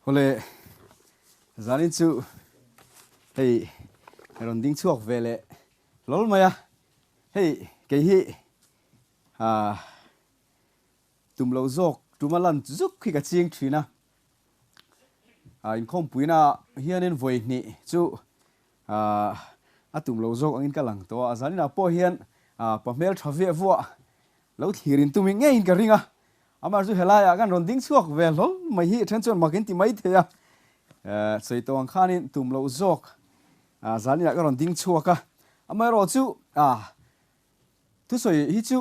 Hawle zanin chu hei rawn ding chhuak ve leh hlawl mai a, hei kei hi ah tum loh zawk tuma lan zuk hi ka ching thin a, ah inkhawmpuina hianin vawi hnih chu ah a tum loh zawk angin ka lang tawh a, zaninah pawh hian ah pa hmel tha viah vuah Lo thlir in tum ngeiin ka ring a, amah chu helaiah kan rawn ding chhuak ve hlawl mai hi then chuan mak in ti mai thei a, sawi tawh ang khanin tum loh zawk zaninah ka rawn ding chhuak a, amaherawh chu thusawi hi chu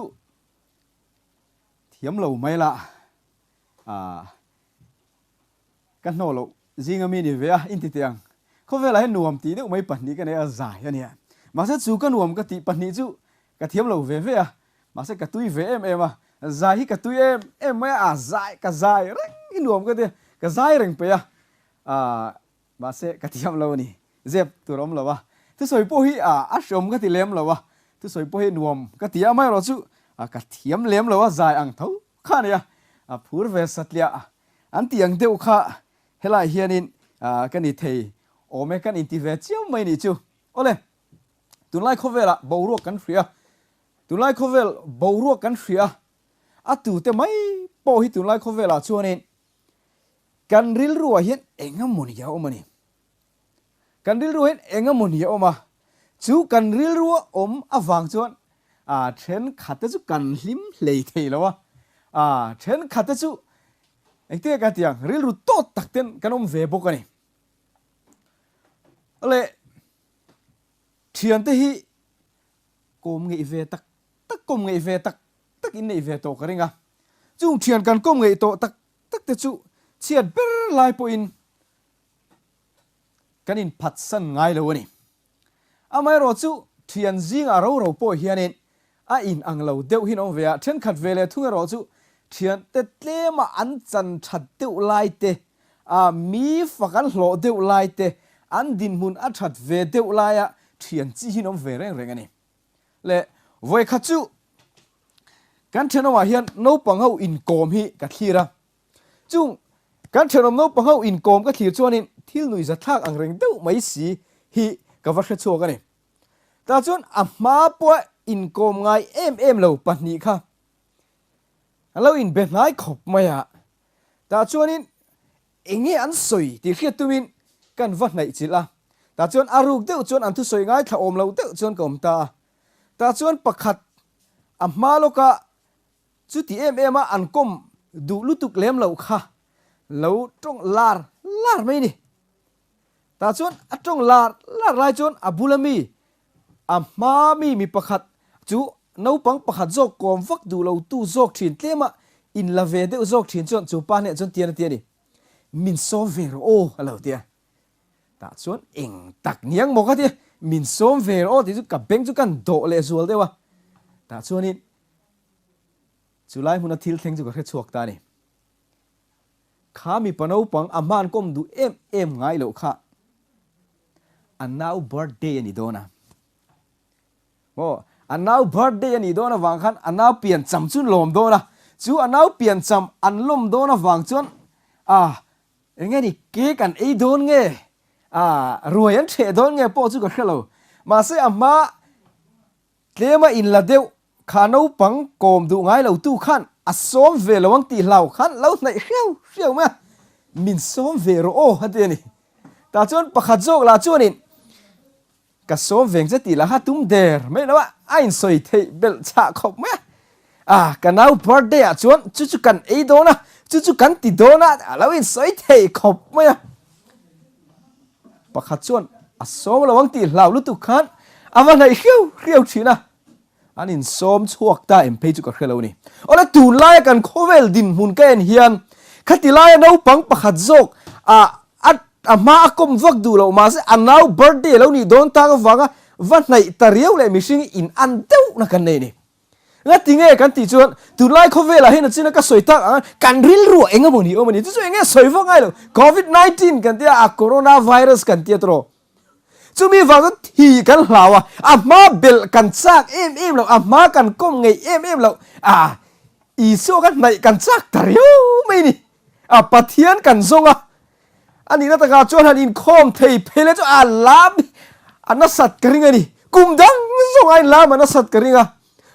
thiam lo mai la. Ka hnawh loh zing ami ni ve a, in ti teh ang. Khawvelah hian nuam tih deuh mai pahnih ka nei a, zai a nia. Mahse chu ka nuam ka tih pahnih chu ka thiam lo ve ve a, mahse ka tui ve em em a, zai hi ka tui em em mai a, a zai ka zai reng hi nuam ka ti a, ka zai reng peih a, aah mahse ka thiam lo a ni, zep tur a awm lo a. Thusawi pawh hi a hreawm ka ti lem lo a, thusawi pawh hi nuam ka ti a, amaherawh chu ka thiam lem lo a, zai ang tho kha a ni a, a phur ve satliah An tih ang deuh kha helaiah hianin ka ni thei awm e, kan inti ve chiam mai nih chu. Awle, tunlai khawvelah boruak kan hria a, tunlai khawvel boruak kan hria a, a tute mai pawh hi tunlai khawvelah chuanin kan rilruah hian eng emawni a awm a ni. Kan rilru hian eng emawni a awm a, chu kan rilrua awm avang chuan thenkhatte chu kan hlim hlei thei lo a, thenkhatte chu engtin nge ka ti ang, rilru tawt tak ten kan awm ve bawk a ni. Awle, thiante hi kawm ngeih ve tak tak, kawm ngeih ve tak tak in neih ve tawh ka ring a, chung thian kan kawm ngeih tawh tak tak te chu chhiat ber lai pawhin Kan inphatsan ngai lo a ni. Amaherawh chu thian zingah ro ro pawh hianin a in ang lo deuh hin awm ve a, thenkhat ve leh thung erawh chu thiante tlema an chan that deuh lai te, a mi fak an hlawh deuh lai te, an dinhmun a that ve deuh laia thian chi hin awm ve reng reng a ni. Le vawikhat chu kan thenawmah hian naupang ho inkawm hi ka thlir a, Chung kan thenawm naupang ho inkawm ka thlir chuanin thil nui zathlak ang reng deuh mai si hi ka va hre chhuak a ni. Tah chuan a hma pawha inkawm ngai em em lo pahnih kha an lo inbe hnai khawp mai a. Tah chuanin eng nge an sawi tih hriat tumin kan va hnaih chilh a. Tah chuan a ruk deuh chuan an thusawi ngaithla awm lo deuh chuan ka awm ta a. Tah chuan pakhat a hma lawka Chuti em em a an kawm duh lutuk lem loh kha lo tawng lar lar mai ni. Tah chuan a tawng lar lar lai chuan a bula mi, a hma mi mi pakhat chu naupang pakhat zawk kawm vak duh lo tu zawk thin tlema in la ve deuh zawk thin chuan chu pa hneh chuan tian a ti a ni. Min sawm ve rawh aw a lo ti a. Tah chuan eng tak niang maw ka ti a, min sawm ve rawh aw tih chu ka beng chu kan dawh leh zual deuh a. Tah chuanin Chu lai hmuna thil thleng chu ka hre chhuak ta a ni. Kha mipa naupang a hman kawm duh em em ngai loh kha a nau birthday a ni dawn a. Maw, a nau birthday a nih dawn avang khan a nau pian cham chu an lawm dawn a. Chu a nau pian cham an lawm dawn avang chuan ah eng nge ni cake an ei dawn nge ah ruai an ṭheh dawn nge pawh chu ka hre lo. Mahse a hma Tlema inla deuh kha naupang kawm duh ngai lo tu khan a sawm ve lo ang tih hlau khan lo hnaih hriau hriau mai a, min sawm ve rawh aw a ti a ni. Tah chuan pakhat zawk lah chuanin ka sawm veng che tih lah kha tum der mai lo a, a insawi theih belh chhah khawp mai a. Ah ka nau birthday ah chuan chu chu kan ei dawn a, chu chu kan ti dawn a, a lo insawi theih khawp mai a. Pakhat chuan a sawm lo ang tih hlau lutuk khan a va hnaih hriau hriau thin a, an insawm chhuak ta em phei chu ka hre lo ni. Awle tunlaia kan khawvel dinhmun ka en hian khati laia naupang pakhat zawk a a a hma a kawm vak duh loh mahse a nau birthday lo nih dawn tak avanga va hnaih ta riau leh mihring in an deuhna kan nei ni. Ngati nge kan tih chuan tunlai khawvelah hian a china ka sawi tak ang kan rilru ah eng emaw ni awm a ni. Chu chu eng nge sawi vak ngai lo. Covid 19 kan tia a corona virus kan tia tawh. Chumi vang chuan thi kan hlau a, a hma belh kan chak em em lo, a hma kan kawm ngeih em em lo. A Isua ka hnaih kan chak ta riau mai ni. A Pathian kan zawng a. A nihna takah chuan han inkhawm thei phei le chu a lam a nasat ka ring a ni. Kum dang zawng aiin lam a nasat ka ring a,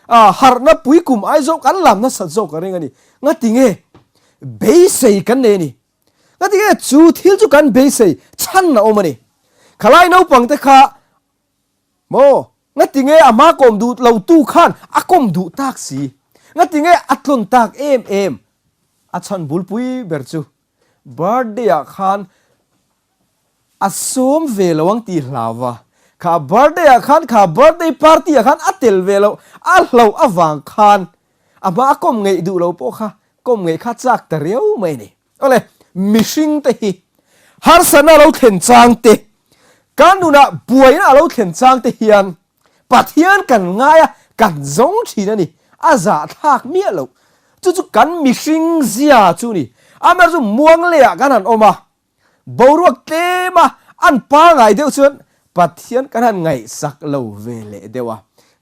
a harhna pui kum ai zawk an lam nasat zawk ka ring a ni. Ngati nge beisei kan nei a ni. Ngati nge chu thil chu kan beisei chhan a awm a ni. Khalai naupang te kha maw ngati nge a hma kawm duh lo tu khan a kawm duh tak si. Ngati nge a tlawn tak em em a chhan bulpui ber chu Birthday ah khan a sawm ve lo ang tih hlau va, kha birthday ah khan kha birthday party ah khan a tel ve loh a hlauh avang khan a hma a kawm ngeih duh lo pawh kha kawm ngeih kha chak ta riau mai a ni. Awle, mihring te hi harsatna a lo thlen chang te, kan nunah buaina a lo thlen chang te hian Pathian kan ngai a, kan zawng thin a ni. A zahthlak miah loh. Chu chu kan mihring zia chu ni. Amaherawhchu chu muang leiah kan han awm a, boruak tlem a, an pangai deuh chuan Pathian kan han ngaihsak lo ve leh deuh a.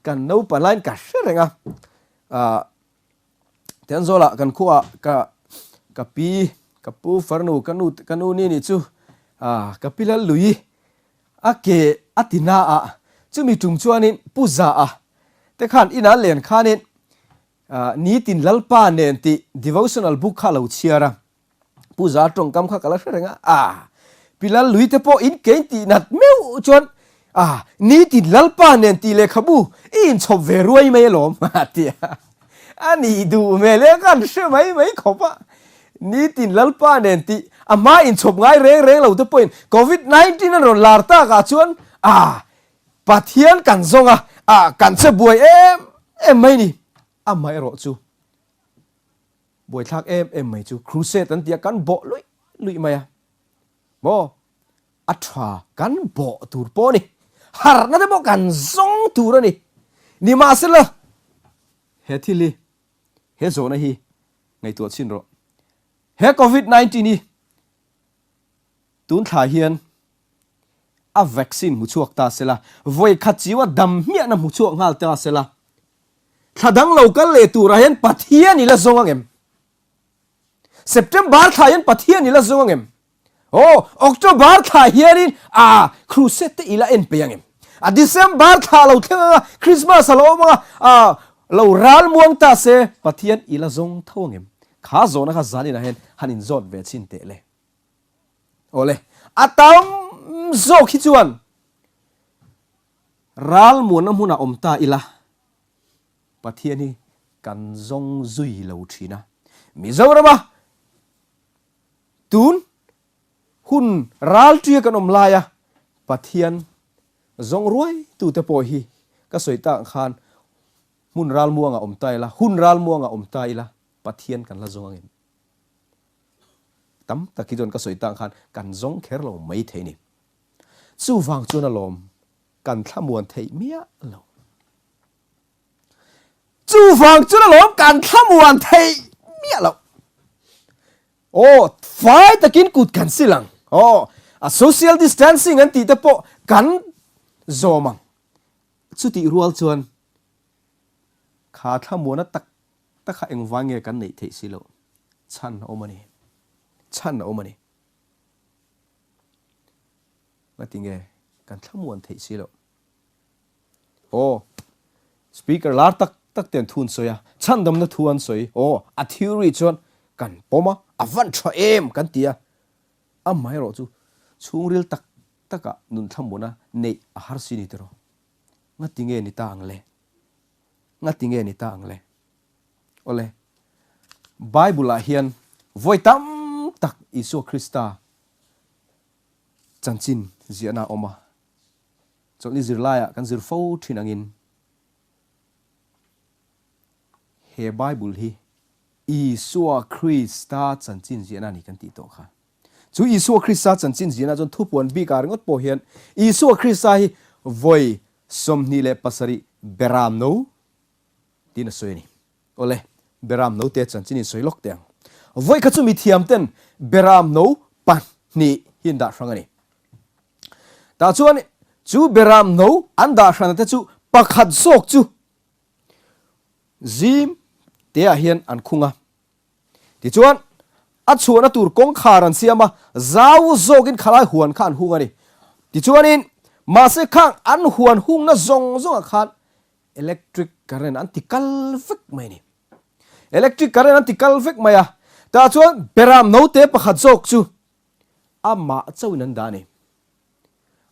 Kan naupan laiin ka hre reng a, ah Thenzawl-ah kan khuaah ka ka pi, ka pu farnu, ka nu ka nu ni nih chu ah ka pi Lalluii A ke a ti na a, chumi tum chuanin Pu Za a te khan inah len khanin Nitin Lalpa nen tih devotional book kha a lo chhiar a, Pu Za tawngkam kha ka la hre reng a, ah Pi Lallui te pawh in ke in tih nat meuh chuan ah Nitin Lalpa nen tih lehkhabu i inchhawp ve ruai mai alawm a ti a. A nih duh hmel e kan hre mai mai khawp a, nitin Lalpa nen tih a hma inchhawp ngai reng reng lo te pawhin Covid 19 an rawn lar tak ah chuan ah Pathian kan zawng a, ah kan che buai em em mai ni. Amaherawh chu buaithlak em em mai chu crusade an ti a kan bawh luih luih mai a maw a tha kan bawh tur pawh a ni, harhna te pawh kan zawng tur a ni. Nimahsela, he thil hi, he zawhna hi ngaihtuah chhin rawh. He Covid 19 hi tun thla hian a vaccine hmu chhuak ta sela, vawi khat chiu a dam hmiahna hmu chhuak nghal ta sela, thla dang lo kal leh turah hian Pathian i la zawng ang em? September thla hian Pathian i la zawng ang em? Aw, October thla hianin a crusade te i la en peih ang em? A December thla lo thleng anga Christmas a lo awm anga a lo ral muang ta se Pathian i la zawng tho ang em? Kha zawhna kha zaninah hian han inzawt ve chhin teh le. Awle, a tam zawk hi chuan ral muanna hmunah awm ta ila Pathian hi kan zawng zui lo thin a. Mizorama Tun hun ralṭia kan awm laia Pathian zawng ruaitute pawh hi ka sawi tak ang khan hmun ralmuangah awm ta ila, hun ralmuangah awm ta ila Pathian kan la zawng angem? Tam tak hi chuan ka sawi tak ang khan kan zawng kher lo mai thei a ni. Chuvang chuan alawm kan thlamuan theih miah lo. Chuvang chuan alawm kan thlamuan theih miah loh. Aw, fai takin kut kan sil ang. Aw, a social distancing an tih te pawh kan zawm ang. Chutih rual chuan kha thlamuana tak tak kha engvang nge kan neih theih si loh? Chhan a awm a ni. Chhan a awm a ni. Ngatinge kan thlamuan theih si loh? Aw, speaker lar tak tak te an thu an sawi a, chhandamna thu an sawi. Aw, a theory chuan kan pawm a, a van tha em kan ti a. Amaherawh chu chhungril tak takah nun thlamuana neih a har si ni tiraw? Ngati nge ni ta ang le? Ngati nge ni ta ang le? Awle, Bible ah hian vawi tam tak Isua Krista chanchin ziahna a awm a. Chawlhni zirlaiah kan zir fo thin angin he Bible hi Isua Krista chanchin ziahna a ni kan tih tawh kha. Chu Isua Krista chanchin ziahna chuan thupuan bikah ringawt pawh hian Isua Krista hi vawi 27 beram no tiin a sawi a ni. Awle, beram no te chanchin in sawi lawk teh ang. Vawi kha chu mithiam ten beram no pahnih hi an dah hrang a ni. Tah chuan chu beram no an dah hrana te chu pakhat zawk chu zim te ah hian an khung a. Tichuan. A chhuahna tur kawngkhar an siam a, zau zawkin khalai huan kha an hung a ni. Tichuanin, mahse khang an huan hungna zawng zawngah khan electric current an ti kal vek mai a ni. Electric current an ti kal vek mai a, tah chuan beram note pakhat zawk chu amah chauhin an dah a ni.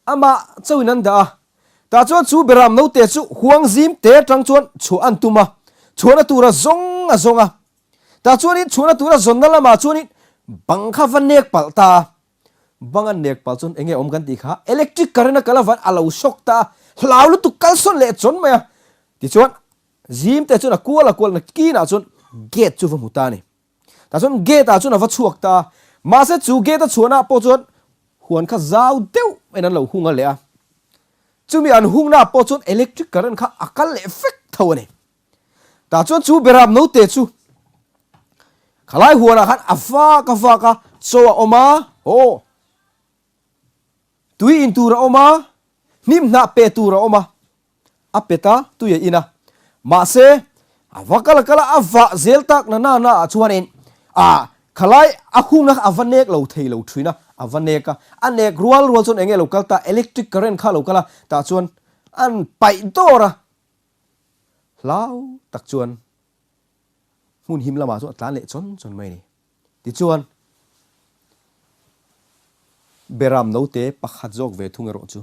Amah chauhin an dah a, tah chuan chu beram note chu huang zim te atang chuan chhuah an tum a, chhuahna tura zawng a zawng a. Tah chuanin chhuahna tura zawnna lamah chuanin bang kha va nek palh ta a, bang a nek palh chuan enge awm kan tih kha electric current a kal avangin a lo shock ta a, hlau lutuk kalsawn leh chawn mai a. Tichuan zim te chuan a kual a kual na kinah chuan gate chu va hmu ta a ni. Tah chuan gate ah chuan a va chhuak ta a, mahse chu gate a chhuahna ah pawh chuan huan kha zau deuh in an lo hung a leh a, chumi an hungna ah pawh chuan electric current kha a kal leh vek tho a ni. Tah chuan chu beram note chu khalai huanah khan a vak a vak a, chaw a awm a, aw tui in tur a awm a, hnim hnah pe tur a awm a, a pet a, tui a in a. Mahse, a va kal a kal a, a vah zel tak na na na ah chuanin ah khalai a hungna kha a va nek lo thei lo thin a, a va nek a, a nek rual rual chuan eng nge lo kal ta, electric current kha a lo kal a, tah chuan an paih dawr a, Hlau tak chuan hmun him lamah chuan a tlan leh chawn chawn mai a ni. Tichuan, Beram note pakhat zawk ve thung erawh chu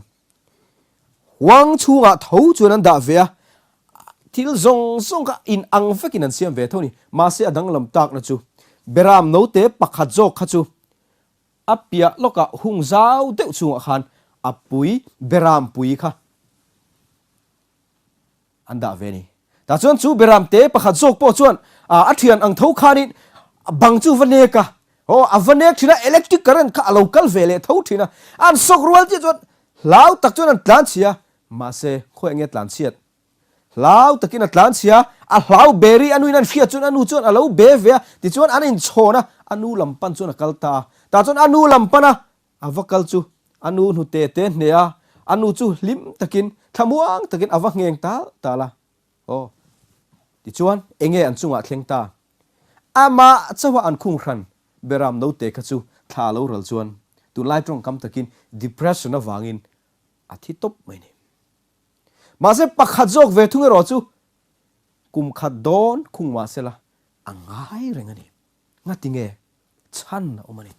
huang chhungah tho chuan an dah ve a, thil zawng zawng kha in ang vekin an siam ve tho a ni. Mahse a danglam takna chu Beram note pakhat zawk kha chu a piah lawkah hung zau deuh chungah khan a pui Beram pui kha an dah ve a ni. Tah chuan chu beram te pakhat zawk pawh chuan a thian ang tho khanin bang chu va nek a, aw a va nek thin a, electric current kha a lo kal ve leh tho thin a, an sawk rual chiah chuan hlau tak chuan an tlan chhia, mahse khawi enge tlan chhiat? Hlau takin a tlan chhia, a hlau beri a nuin an hriat chuan a nu chuan a lo be ve a, tichuan an inchhawn a, a nu lam pan chuan a kal ta a, tah chuan a nu lam pan a, A va kal chu a nu hnute te hneh a, a nu chu hlim takin thlamuang takin a va ngheng tal tal a. Aw. Tichuan, enge an chungah thleng ta? Amah chauha an khung hran Beram note kha chu thla a lo ral chuan tunlai tawngkam takin depression avangin a thi tawp mai ni. Mahse pakhat zawk ve thung erawh chu kum khat dawn khung mahsela a ngai reng a ni. Ngatinge chhan a awm a ni.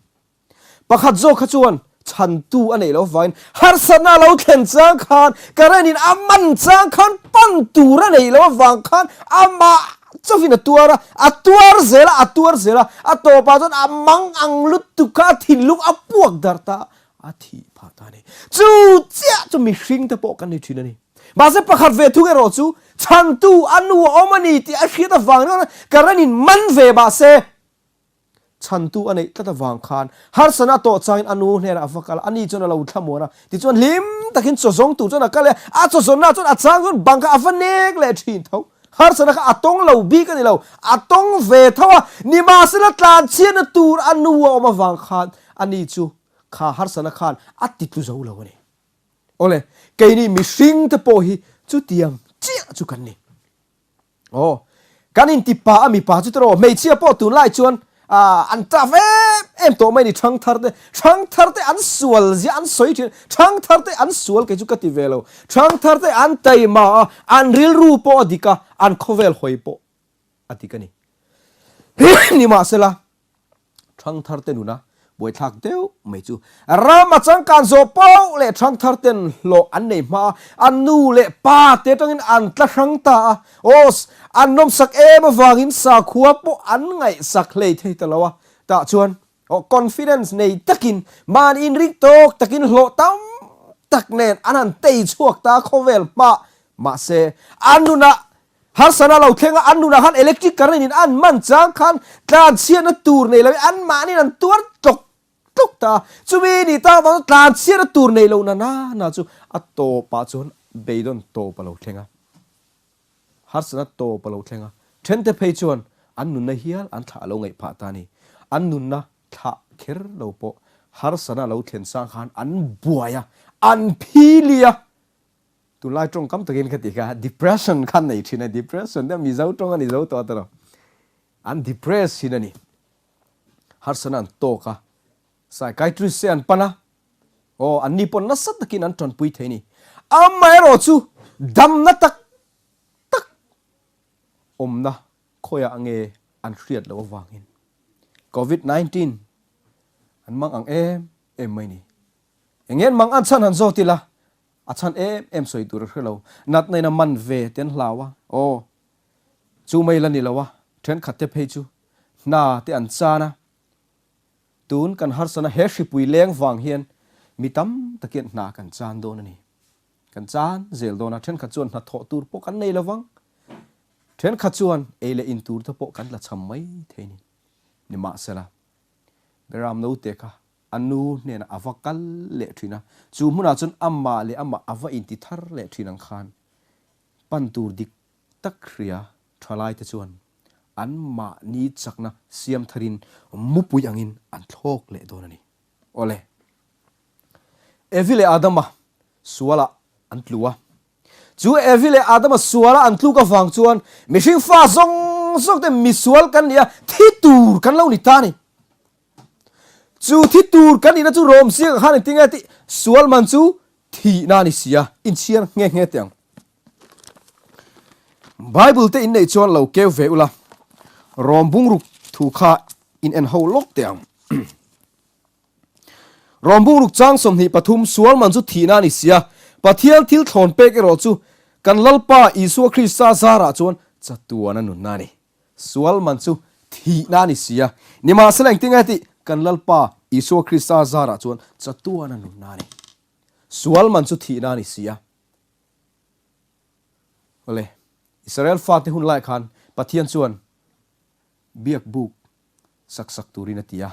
Pakhat zawk kha chuan chhantu a neih loh avangin harsatna a lo thlen chang khan current in a man chang khan pan tur a neih loh avang khan amah chauhin a tuar a, a tuar zel a, a tuar zel a, a tawpah chuan a mang ang lutuk kha a thinlung a puak darh ta a, a thih phah ta a ni. Chu chiah chu mihring te pawh kan ni thin a ni. Mahse pakhat ve thung erawh chu chhantu a nu a awm a ni tih a hriat avang ringawt current in man ve mahse Chhantu a neih tlat avang khan harsana a tawh changin a nu hnenah a va kal a, ani chuan a lo thlamuan a, tichuan hlim takin chaw zawng tur chuan a kal e, a chaw zawnnaah chuan a chang chuan bang kha a va nek leh thin tho. Harsana kha a tawng lo bik a ni lo, a tawng ve tho a, nimahsela tlanchhiatna tur a nu a awm avang khan ani chu kha harsana khan a ti tlu zo lo a ni. Awle, keini mihringte pawh hi chutiang chiah chu kan ni. Aw, kan inti pa a mipa chu tiraw, hmeichhia pawh tunlai chuan an tough em em tawh mai ni, ṭhangthar te, ṭhangthar te an sual zia an sawi ṭhin, ṭhangthar te an sual kei chu ka ti ve lo, ṭhangthar te an taima a, an rilru pawh a dik a, an khawvel hawi pawh a dik a ni. Nimahsela, Ṭhangthar te nuna buaithlak deuh mai chu ram a changkan zawh poh leh ṭhangthar ten hlawh an nei hma a, an nu leh pa te atangin an tla hrang ta a, aw an nawmsak em avangin sakhua pawh an ngaihsak hlei thei ta lo a, tah chuan aw confidence nei takin mahni inring tawk takin hlawh tam tak nen an han tei chhuak ta khawvel hma mahse an nunah Harsana lo thleng a, an nunah khan electric current in an man chang khan tlanchhiatna tur nei loin anmahniin an tuar tlawk tlawk ta a. Chumi ni ta avang chuan tlanchhiatna tur nei lo na na na chu a tawpah chuan beidawn tawp a lo thleng a. Harsana tawp a lo thleng a. Thente phei chuan an nunna hial an thlah a lo ngaih phah ta a ni. An nunna thlah kher lo pawh harsana lo thlen sang khan an buai a, an phili a. Tunlai tawngkam takin ka ti kha depression khan nei thin a, depression te Mizo tawng a ni zo tawh a tawh lo. An depress thin a ni. Harsana an tawk a, psychiatrist te an pan a, aw anni pawh nasa takin an tanpui thei a ni. Amaherawhchu damna tak tak awmna khawiah nge an hriat loh avangin Covid 19 an mang ang em em mai ni. Eng nge mang an chhan han zawt ila a chhan em em sawi tur a hre lo. Natna in a man ve te an hlau a, aw chu mai la ni lo a, thenkhat te phei chu hna te an chan a, tun kan harsana he hripui leng vang hian mi tam takin hna kan chan dawn a ni. Kan chan zel dawn a, thenkhat chuan hnathawh tur pawh kan nei lovang. Thenkhat chuan ei leh in tur te pawh kan la cham mai thei ni. Nimahsela, Beram note kha a nu hnenah a va kal leh thin a, chu hmunah chuan amah leh amah a va inti thar leh thin ang khan pan tur dik tak hria thalai te chuan anmahni chakna siam tharin mupui angin an thlawk leh dawn a ni. Awle. Evi leh Adama sualah an tlu a. Chu Evi leh Adama suala an tluk avang chuan mihring fa zawng zawng te misual kan ni a, thi tur kan lo ni ta a ni. Chu thi tur kan nihna chu Rom ziakah khan engtin nge tih sual man chu thihna a ni si a, inchhiar nghe nghe teh ang. Bible te inneih chuan lo keu ve ula, Rom bungruk thu kha in en ho lawk teh ang. Rom bungruk chang 23 sual man chu thihna a ni si a, Pathian thil thlawn pek erawh chu kan Lalpa Isua Krista zarah chuan chatuan a nunna a ni. Sual man chu thihna a ni si a, nimahsela engtin nge tih kan Lalpa Isua Krista zarah chuan chatuan a nunna a ni. Sual man chu thihna a ni si a. Awle, Israel fate hun lai khan Pathian chuan biak buk sak sak turin a ti a.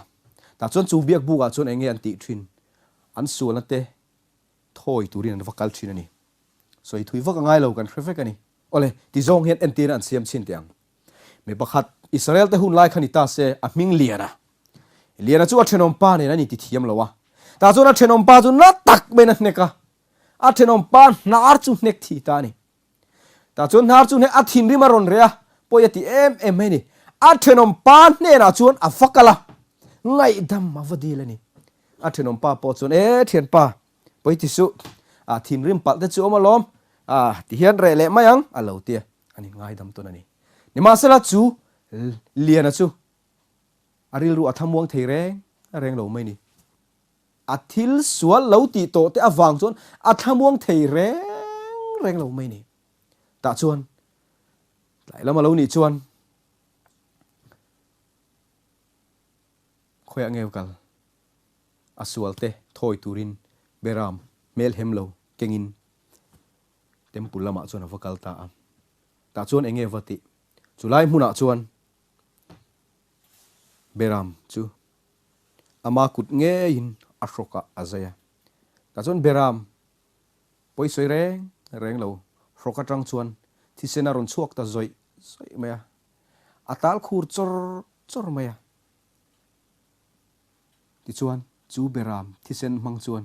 Tah chuan chu biak bukah chuan eng nge an tih thin? An sualna te thawi turin an va kal thin a ni. Sawi thui vak a ngai lo kan hre vek a ni. Awle, ti zawng hian entirna an siam chhin teh ang. Mi pakhat Israel te hun lai kha ni ta se, a hming Liana. Liana chu a thenawm pa nen an inti thiam lo a. Tah chuan a thenawm pa chu na tak maiin a hnek a. A thenawm pa hnar chu hnek thi ta a ni. Tah chuan hnar chu hnek a thinrim a rawn reh a, pawi a ti em em mai a ni. A thenawm pa hnenah chuan a va kal a, ngaihdam a va dil a ni. A thenawm pa pawh chuan, E thianpa, pawi ti suh, a thinrim palh te chu awm alawm, a ti hian reh leh mai ang, a lo ti a, an inngaidam tawn a ni. Nimahsela chu Liana chu a rilru a thlamuang thei reng reng lo mai a ni. A thil sual lo tih tawh te avang chuan a thlamuang thei reng reng lo mai ni. Tah chuan tlai lam a lo nih chuan khawiah nge kal a sual te thawi turin Beram hmel hem lo kengin temple lamah chuan a va kal ta a. Tah chuan enge va tih? Chulai hmunah chuan Beram chu Ama kut ngeiin a hrawkah a zai a. Tah chuan Beram pawi sawi reng reng lo hrawk atang chuan thisen a rawn chhuak ta zawih zawih mai a. A tal khur chawr chawr mai a. Tichuan chu Beram thisen hmang chuan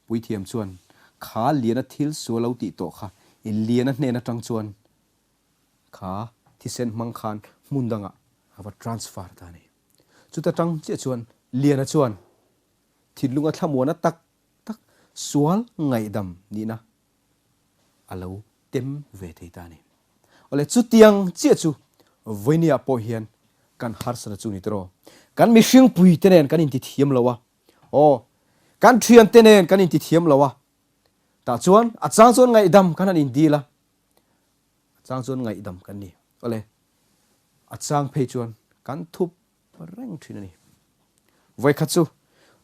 Puithiam chuan kha Liana thil sual lo tih tawh kha i Liana hnen atang chuan kha thisen hmang khan hmun dangah a va transfer ta a ni. Chuta tang chiah chuan Liana chuan thinlunga thlamuana tak tak sual ngaihdam nihna a lo tem ve thei ta a ni. Awle chutiang chiah chu Vawinia pawh hian kan harsatna chu ni tawh. Kan mihringpui te nen kan intithiam lo a, aw kan thian te nen kan intithiam lo a, tah chuan a chang chuan ngaihdam kan han indil a, a chang chuan ngaihdam kan ni. Awle A chang phei chuan kan thup reng thin a ni. Vawikhat chu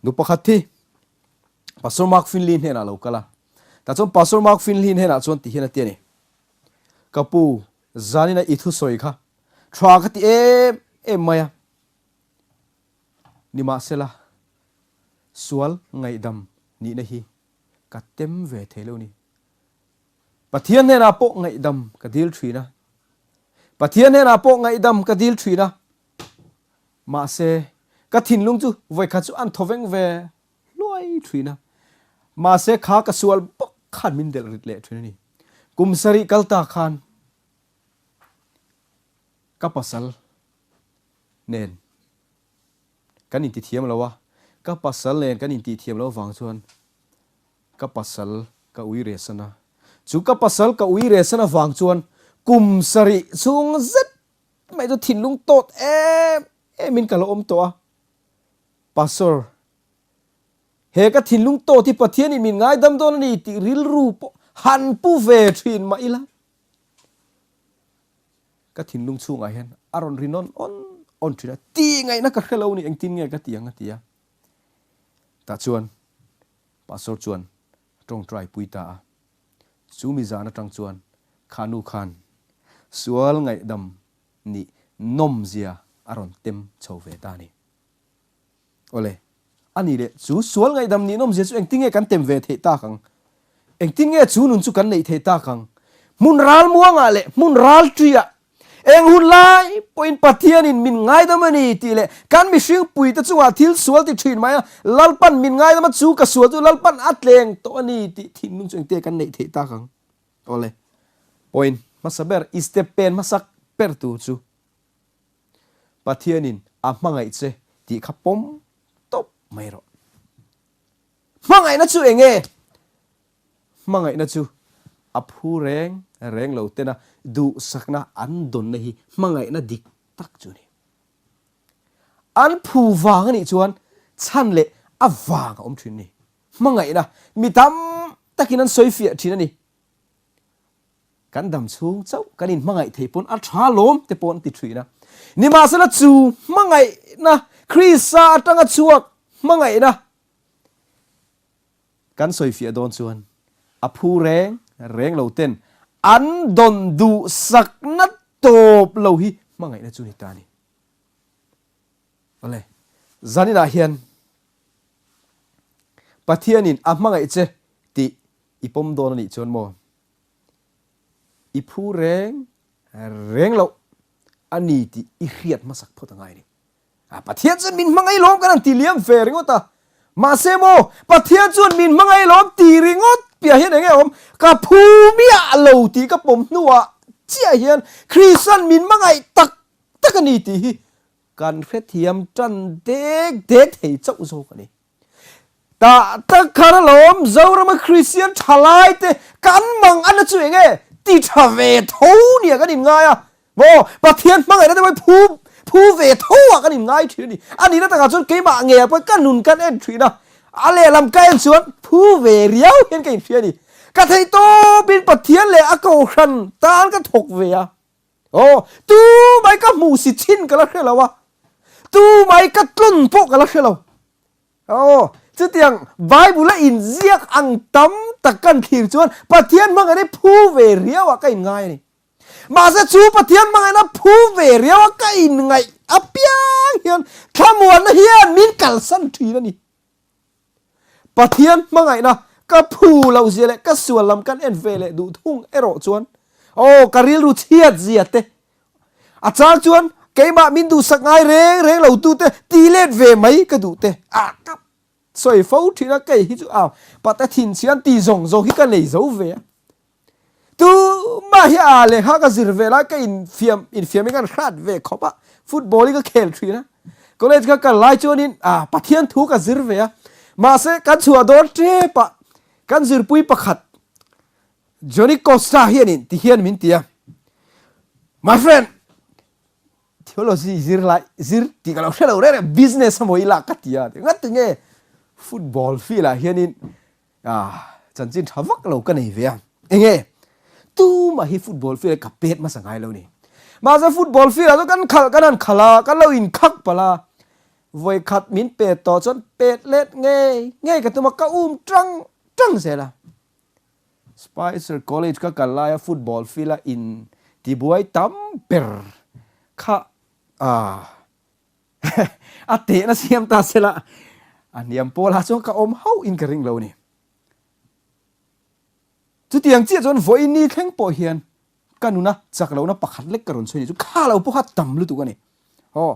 nu pakhat hi Pastor Mark Finley hnenah a lo kal a. Tah chuan Pastor Mark Finley hnenah chuan ti hian a ti a ni, Ka pu, zanina i thusawi kha tha ka ti em em mai a. Nimahsela, sual ngaihdam nihna hi ka tem ve thei lo ni. Pathian hnenah pawh ngaihdam ka dil thin a. Pathian hnenah pawh ngaihdam ka dil thin a. Mahse, ka thinlung chu vawikhat chu an thawveng ve hluai thin a. Mahse, kha ka sual bawk khan min delh rit leh thin a ni. Kum sarih kal ta khan ka pasal nen. Kan intithiam lo a, ka pasal nen kan intihthiam loh avang chuan ka pasal ka ui rehsan a. Chu ka pasal ka ui rehsan avang chuan kum sarih chhung zet mai chu thinlung tawt em emin ka lo awm tawh a. Pastor, he ka thinlung tawt hi Pathianin min ngaidam dawn a ni tih rilru pawh han pu ve thin mah ila. Ka thinlung chhungah hian a rawn ri nawn awn awn thin a, tih ngaihna ka hre lo ni, engtin nge ka ti ang a ti a. Tah chuan Pastor chuan a tawngtai pui ta a, chu mi zan atang chuan kha nu khan sual ngaihdam nih nawmzia a rawn tem chho ve ta a ni. Awle, a ni leh, chu sual ngaihdam nih nawmzia chu engtin nge kan tem ve theih tak ang? Engtin nge chu nun chu kan neih theih tak ang? Hmun ral muangah leh hmun ral ṭiah eng hun lai pawhin Pathianin min ngaidam a ni tih leh kan mihring puite chungah thil sual ti ṭhin mai a, Lalpan min ngaidam a, chu ka sual chu Lalpan a tleng tawh a ni tih thinlung chu engtin nge kan neih theih tak ang? Awle, point hmasa ber, i step pen hmasak ber tur chu Pathianin a hmangaih che tih kha pawm tawp mai rawh. Hmangaihna chu eng nge? Hmangaihna chu a phu reng reng lo tena duhsakna an dawnna hi hmangaihna dik tak chu a ni. An phu vang a nih chuan chhan leh a vang a awm thin a ni. Hmangaihna mi tam takin an sawi fiah thin a ni. Kan dam chhung chauh kan inhmangaih thei pawn a tha lawm te pawh an ti thin a. Nimahsela chu hmangaihna Krista atanga chhuak hmangaihna kan sawifiah dawn chuan a phu reng reng lo ten an dawn duhsakna tawp lo hi hmangaihna chu ni ta a ni. Awle, zaninah hian Pathianin a hmangaih che tih i pawm dawn a nih chuan maw? I phu reng reng loh a ni tih i hriat hmasak phawt a ngai a ni. A Pathian chuan min hmangaih lawm kan han ti liam ve ringawt a. Mahse maw, Pathian chuan min hmangaih lawm ti ringawt piah hian eng nge awm? Ka phu miah lo tih ka pawm hnuah chiah hian Krista'n min hmangaih tak tak a ni tih hi kan hrethiam tan dek dek thei chauh zawk a ni. Tah tak khan alawm Zorama Kristian thalai te kan mang ana chu eng nge ti tha ve tho nia kan inngai a, maw Pathian hmangaihna te pawh hi phu phu ve tho ah kan inngai thin a ni. A nihna takah chuan keimah ngeiah pawh ka nun kan en thin a, a lehlam ka en chuan phu ve riau hian ka inhria a ni. Ka theih tawpin Pathian leh a kohhran tan ka thawk ve a. Aw, tu mai ka hmuh si chin ka la hre lo a, tu mai ka tlun pawh ka la hre lo. Aw, chutiang Bible a inziak ang tam tak kan thlir chuan Pathian hmangaihna hi phu ve riau ah ka inngai a ni. Mahse chu Pathian hmangaihna phu ve riau a ka inngaih apiang hian thlamuanna hian min kalsan thin a ni. Pathian hmangaihna ka phu loh zia leh ka sual lam kan en ve leh duh thung erawh chuan aw ka rilru chhiat zia te a chang chuan keimah min duhsak ngai reng reng lo tu te ti let ve mai ka duh te a ka sawi fo thin a kei hi chu a pate thinchhian ti zawng zawng hi ka nei zo ve a. Tumah hi a lehkha ka zir ve lai ka infiam infiam in kan hrat ve khawp a, football hi ka khel thin a, college ka kal lai chuanin ah Pathian thu ka zir ve a, mahse kan chhuah dawn tep ah kan zirpui pakhat Johnny Costa hianin ti hian min ti a, My friend, theology zir lai zir tih ka lo hre lo reng reng business a maw i lak ka ti a, ngati nge football field ah hianin Ah, chanchin tha vak lo ka nei ve a. Enge? Tumah hi football field ka pet hmasa ngai lo ni. Mahse football field ah chuan kan khalh kan han khalh a, kan lo inkhak palh a. Vawi khat min pet tawh chuan pet let ngei ngei ka tum a, ka um tang tang zel a. Spicer College ka kal laia football field a in tibuai tam ber kha ah A tehna siam ta sela a hniam pawl ah chuan ka awm hauh in ka ring lo a ni. Chutiang chiah chuan vawiin ni thleng pawh hian ka nuna chak lohna pakhat lek ka rawn chhui ni chu kha lo pawh kha tam lutuk a ni. Aw,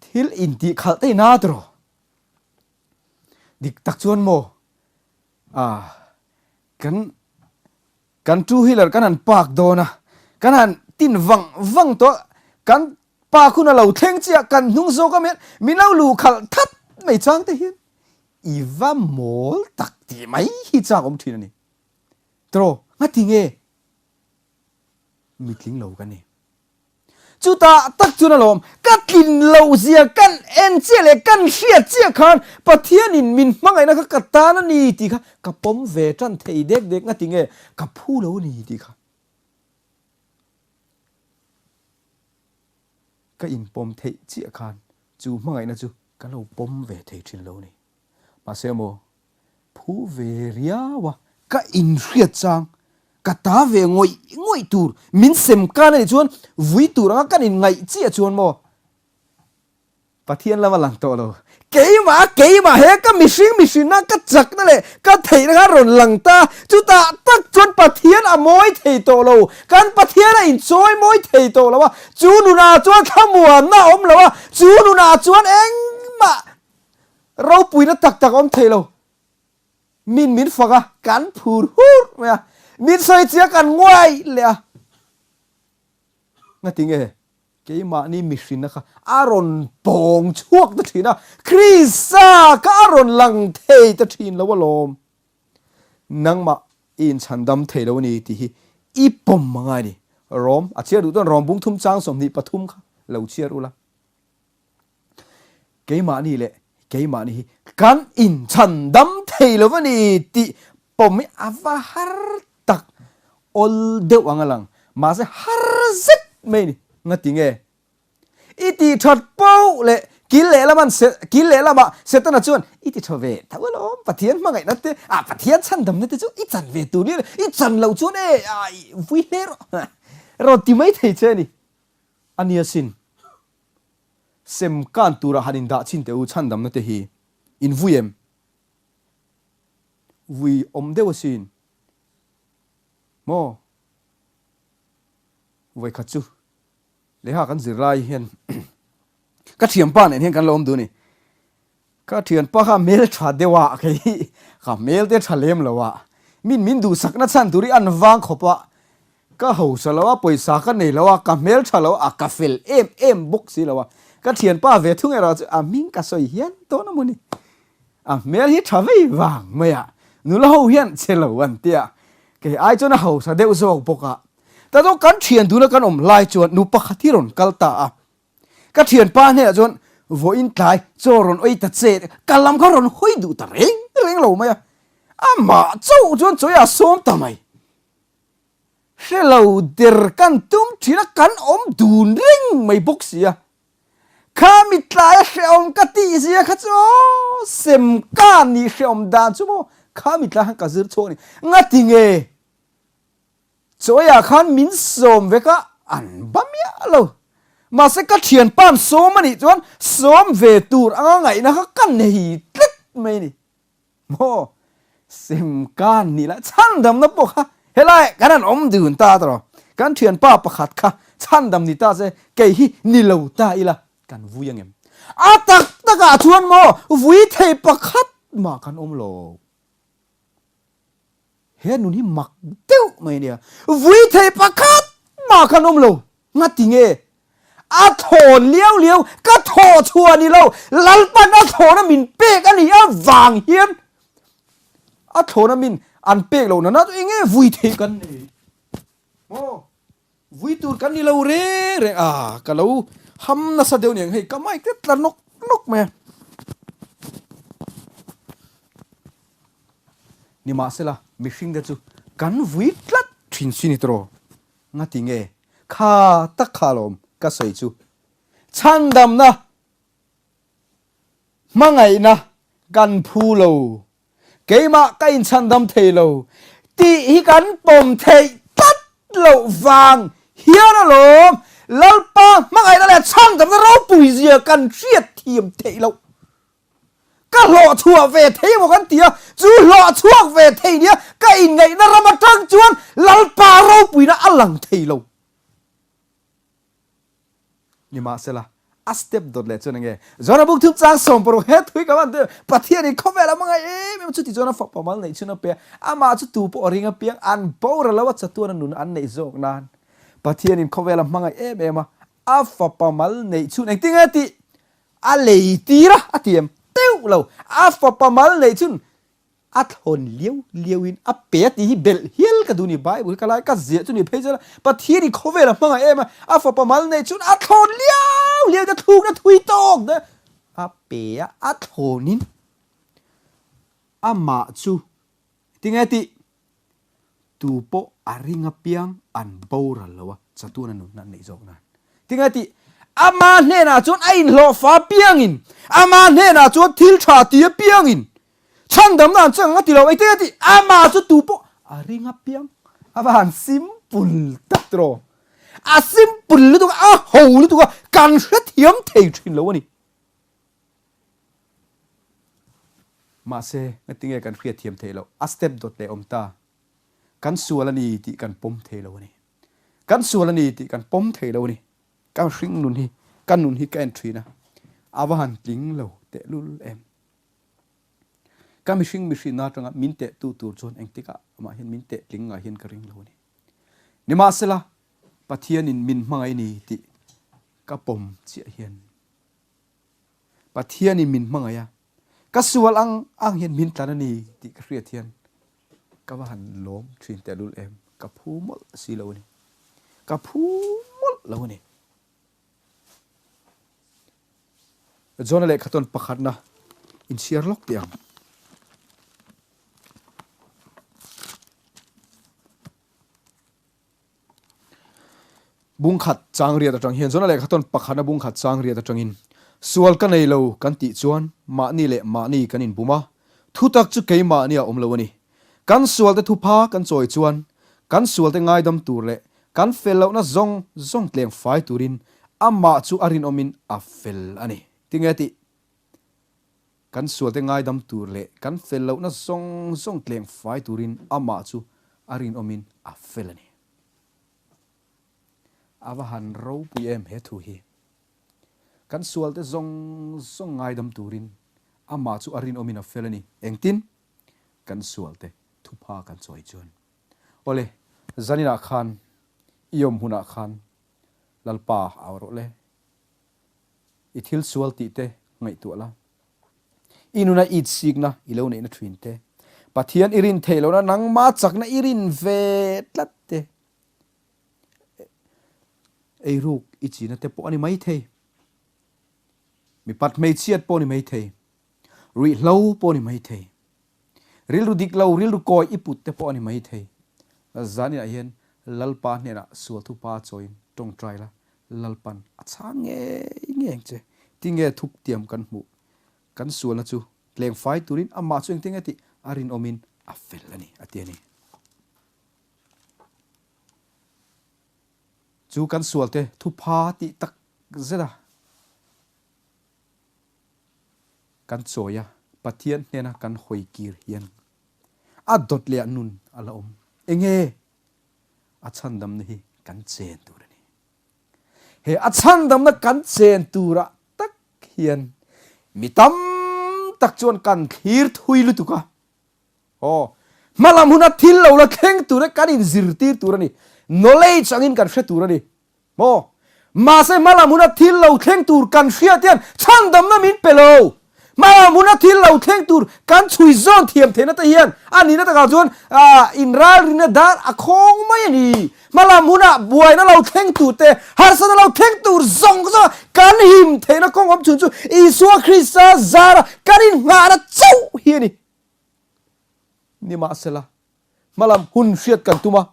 thil intih khalh te ina tiraw? Dik tak chuan maw, ah, kan Kan two wheeler kan han park dawn a, kan han tin vang vang tawh a, kan Park hun a lo thleng chiah kan hnung zawk a mian min lo luh khalh that mai chang te hian i va mawl tak tih mai hi chak awm thin a ni. Tiraw, ngati nge mitling lo ka ni. Chutah tak chuan alawm, ka tlin loh zia kan en chiah leh kan hriat chiah khan Pathianin min hmangaihna kha ka tan a ni tih kha ka pawm ve tan thei dek dek ngati nge ka phu lo a ni tih kha ka inpawm theih chiah khan chu hmangaihna chu ka lo pawm ve thei thin lo a ni. Mahse maw Phu ve riau a, ka inhriat chang, ka ta ve ngawih ngawih tur min sem kan a nih chuan vui tur anga kan inngaih chiah chuan maw Pathian lama lang tawh lo. Keimah, keimah he ka mihring mihrinna ka chakna leh ka theihna kha rawn lang ta, chutah tak chuan Pathian a mawi thei tawh lo, kan Pathian a inchawi mawi thei tawh lo a, chu nunah chuan thlamuanna a awm lo a, chu nunah chuan engmah Ropuina tak tak awm thei lo. Min min fak a, kan phur hur mai a. Min sawi chiah kan nguai leh a. Ngati nge keimahni mihrinna kha a rawn pawng chhuak ta thin a, Krista kha a rawn lang thei ta thin lo alawm. Nangmah i inchhandam thei lo a ni tih hi i pawm a ngai a ni. Rom, a chhiar duh chuan Rom bung thum chang 23 kha lo chhiar ula. Keimahni leh keimahni hi kan inchhandam thei lo a ni tih pawm hi a va har tak awl deuh ang a lang. Mahse har zet mai a ni. Ngati nge? I tih that poh leh kil lehlam an kil lehlamah Setana chuan i ti tha ve tho alawm, Pathian hmangaihna te, ah Pathian chhandamna te chu i chan ve tur ni a ni, i chan loh chuan e ah i vui hle rawh rawn ti mai thei che a ni. A nia sin. Sem kan tura han indah chhin teh u chhandamna te hi in vui em? Vui awm deuh asin maw? Vawikhat chu lehkha kan zir lai hian ka thianpa nen hian kan lo awm duh a ni. Ka thianpa kha hmel tha deuh a, kei ka hmel te tha lem lo a, min min duhsakna chhan tur hi an vang khawp a, ka hausa lo a, pawisa ka nei lo a, ka hmel tha lo a, ka fel em em bawk si lo a, ka thianpa ve thung erawh chu a hming ka sawi hian dawn a maw ni, a hmel hi tha vei vang mai a, nula ho hian che lo an tia, kei ai chuan a hausa deuh zawk bawk a, ta chu kan thian duna kan awm lai chuan nu pakhat hi rawn kal ta a. Ka thianpa hnenah chuan vawiin tlai chaw rawn awih ta che ka lam kha rawn hawi duh ta reng reng lo mai a, amah chauh chuan chawi a sawm ta mai. Hre lo der kan tum thin a, kan awm dun reng mai bawk si a. Kha mitlai a hrehawm ka tih zia kha chu aw, sem ka nih hrehawm dan chu maw kha mitlai khan ka zir chhuak a ni. Ngati nge? Chawiah khan min sawm vek a, an ba miah lo. Mahse ka thianpa'n sawm a nih chuan sawm ve tur anga ngaihna kha ka nei tlat mai a ni. Maw? Sem ka nih lah chhandamna pawh kha helai kan han awm dun ta tawh. Kan thianpa pakhat kha chhandam ni ta se kei hi ni lo ta ila kan vui angem? A tak takah chuan maw vui thei pakhat mah kan awm lo. He nun hi mak deuh mai ania. Vui thei pakhat mah khan awm lo. Ngati nge? A thawn liau liau, ka thawh chhuah ni lo, Lalpan a thlawhna min pek a nih avang hian a thlawhna min an pek loh nana chu enge vui thei kan nei? Maw? Vui tur kan ni lo reng reng a, ka lo ham nasa deuh niang hei ka mic te tla nawk nawk mai a. Nimahsela mihring te chu kan vui tlat thin si ni tawh ngati nge kha tak kha alawm ka sawi chu chhandamna hmangaihna kan phu lo Keimah ka inchhandam thei lo tih hi kan pawm theih tlat loh vang hian alawm Lalpa hmangaihna leh chhandamna ropui zia kan hriat thiam theih loh. Ka hlawh chhuah ve thei emaw kan ti a, chu hlawh chhuak ve thei nia ka inngaihna ram atang chuan Lalpa ropuina a lang thei lo. Nimahsela, a step dawt leh chuan enge? John-a buk thum chang 60 he thui ka van tir, Pathianin khawvel a hmangaih em em chuti chuan a fapa mal neih chhun a pe a, amah chu tu pawh a ring apiang an boral lo a chatuan a nun an neih zawk nan. Pathianin khawvel a hmangaih em em a. A fapa mal neih chhun engtin nge tih a lei tir a, a ti em? Teuh lo, a fapa mal neih chhun a thlawn liau liau in a pe a tih hi belh hial ka duh ni, Bible hi ka lai ka ziah chu ni phei chuan Pathian in khawvel a hmangaih em a, a fapa mal neih chhun a thlawn liau liau in a thlukna thui tawk daih a, a pe a, a thlawn in amah chu Tinge tih? Tu pawh a ring apiang an boral lo a, chatuan a nunna an neih zawk nan. Tinge tih? Ama hnenah chuan a inhlawhfa apiangin, ama hnenah chuan thil tha ti apiangin chhandamna an chang ang a ti lo. Engtinge tih? Amah chu tu pawh a ring apiang a va han simple tak tiraw? A simple lutuk a, a ho lutuk a, kan hrethiam thei thin lo a ni. Mahse, ngatinge kan hriatthiam theih loh? A step dawt leh awm ta. Kan sual a ni tih kan pawm thei lo a ni. Kan sual a ni tih kan pawm thei lo a ni. Ka hring nun hi, ka nun hi ka en thin a, a va han tling lo tehlul em. Ka mihring mihrinna atanga min tehtu tur chuan engtikah amah hian min teh tling ngai hian ka ring lo a ni. Nimahsela, Pathianin min hmangaih a ni tih ka pawm chiah hian Pathianin min hmangaih a, ka sual ang ang hian min tlan a ni tih ka hriat hian ka va han lawm thin tehlul em, ka phu mawlh si lo a ni, ka phu mawlh lo a ni. Jona lehkha tawn pakhatna inchhiar lawk teh ang. Bungkhat chang riat atang hian Jona lehkha tawn pakhatna bungkhat chang riat atangin sual ka nei lo kan tih chuan mahni leh mahni kan inbum a, thutak chu keimahni a awm lo a ni. Kan sualte thupha kan chawi chuan kan sualte ngaidam tur leh kan fel lohna zawng zawng tleng fai turin amah chu a rinawmin a fel a ni. Tinge tih? Kan sualte ngaidam tur leh kan fel lohna zawng zawng tleng fai turin amah chu a rinawmin a fel a ni. A va han ropui em he thu hi. Kan sualte zawng zawng ngaidam turin amah chu a rinawmin a fel a ni. Engtin? Kan sualte thupha kan chawi chuan. Awle, zaninah khan i awm hunah khan Lalpa au rawh le. I thil sual tih te ngaihtuah la. I nuna it sikna i lo neihna thin te, Pathian i rin theih lohna nangma chakna i rin ve tlat te, eiruk i china te pawh a ni mai thei, mipat hmeichhiat pawh a ni mai thei, ruihhlo pawh a ni mai thei. Rilru dik lo, rilru kawi i put te pawh a ni mai thei. Zaninah hian Lalpa hnenah sual thupa chawiin tawngtai la, Lalpan a chhang ngei ngei ang che. Tinge thuptiam kan hmuh? Kan sualna chu tleng fai turin amah chu engtin nge tih a rinawmin a fel a ni, a ti a ni. Chu kan sualte thupha tih tak zet a. Kan chawi a, Pathian hnena kan hawi kir hian a dawt leh a nun a la awm. Enge a chhandamna hi kan chen tur a ni. He a chhandamna kan chen turah tak hian mi tam tak chuan kan thlir thui lutuk a. Aw, hmalam huna thil lo la thleng tur e kan inzirtir tur a ni. Knowledge angin kan hre tur a ni. Maw? Mahse hmalam huna thil lo thleng tur kan hriat hian chhandamna min pe lo. Hmalam huna thil lo thleng tur kan chhui zawn thiam theihna te hian a nihna takah chuan inralrinna dar a khawng mai a ni. Hmalam huna buaina lo thleng tur te, harsatna lo thleng tur zawng zawng kan him theihna kawng awm chhun chu Isua Krista zara kan innghahna chauh hi a ni. Nimahsela, hmalam hun hriat kan tum a,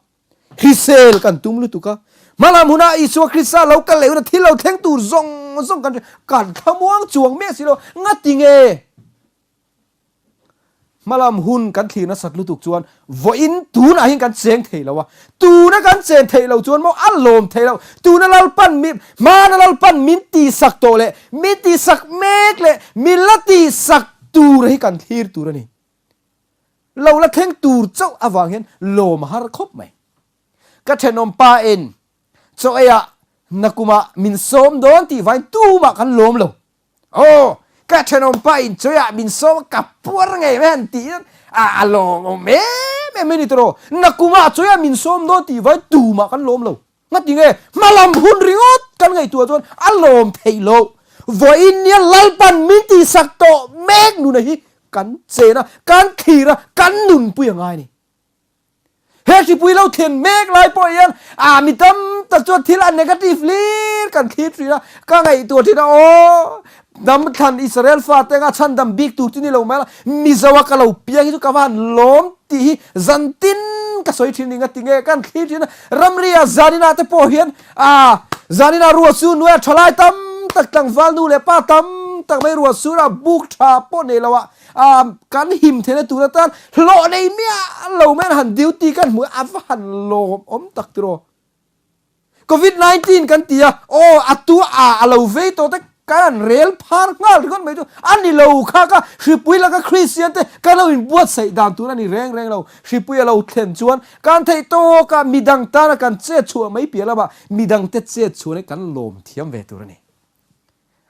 Hrisel kan tum lutuk a, hmalam huna Isua Krista lo kal leh huna thil lo thleng tur zawng zawng kan kan thlamuang chuang miah si lo, ngati nge? Hmalam hun kan thlir nasat lutuk chuan vawiin tunah hian kan cheng thei lo a, tuna kan chen theih lo chuan maw a lawm thei lo, tuna Lalpan mi hmana Lalpan min tihsak tawh leh min tihsak mek leh min la tihsak tur hi kan thlir tur a ni. Lo la thleng tur chauh avang hian lawm a har khawp mai. Ka thenawm pa in chaw ei ah nakum ah min sawm dawn tih vain tumah kan lawm lo. Aw, ka thenawm pa in chaw ei ah min sawm a ka puar ngei mai han tih hian a a lawmawm em em mai ni tawh. Nakum ah chaw ei ah min sawm dawn tih vain tumah kan lawm lo. Ngatinge hmalam hun ringawt kan ngaihtuah chuan a lawm theih loh. Vawiin nia Lalpan min tihsak tawh mek nuna hi kan chen a, kan thlir a, kan nunpui a ngai a ni. He hripui lo thlen mek lai pawh hian a mi tam tak chuan thil a negative hlir kan thlir thin a, ka ngaihtuah thin a, aw hnam thlan Israel fate anga chhandam bik tur chu ni lo mai la, Mizo a ka lo piang hi chu ka va han lawm tih hi zan tin ka sawi thin ning a ti nge kan thlir thin a, ramri ah zanin ah te pawh hian a zanin ah ruah sur nuai a thalai tam tak tlangval nu leh pa tam tak mai ruah sur ah buk tha pawh nei lo ah A kan him theihna tur atan hlawh nei miah lo mai an han duty kan hmu a va han lawm awm tak tiraw. Covid 19 kan ti a, aw a tu a a lo vei tawh te kan han rel phar nghal ringawt mai chu a ni lo kha ka hripui laka Kristian te kan lo inbuatsaih dan tur a ni reng reng lo. Hripui a lo thlen chuan kan theih tawk a midang tana kan chet chhuah mai piah lamah midang te chet chhuah hi kan lawm thiam ve tur a ni.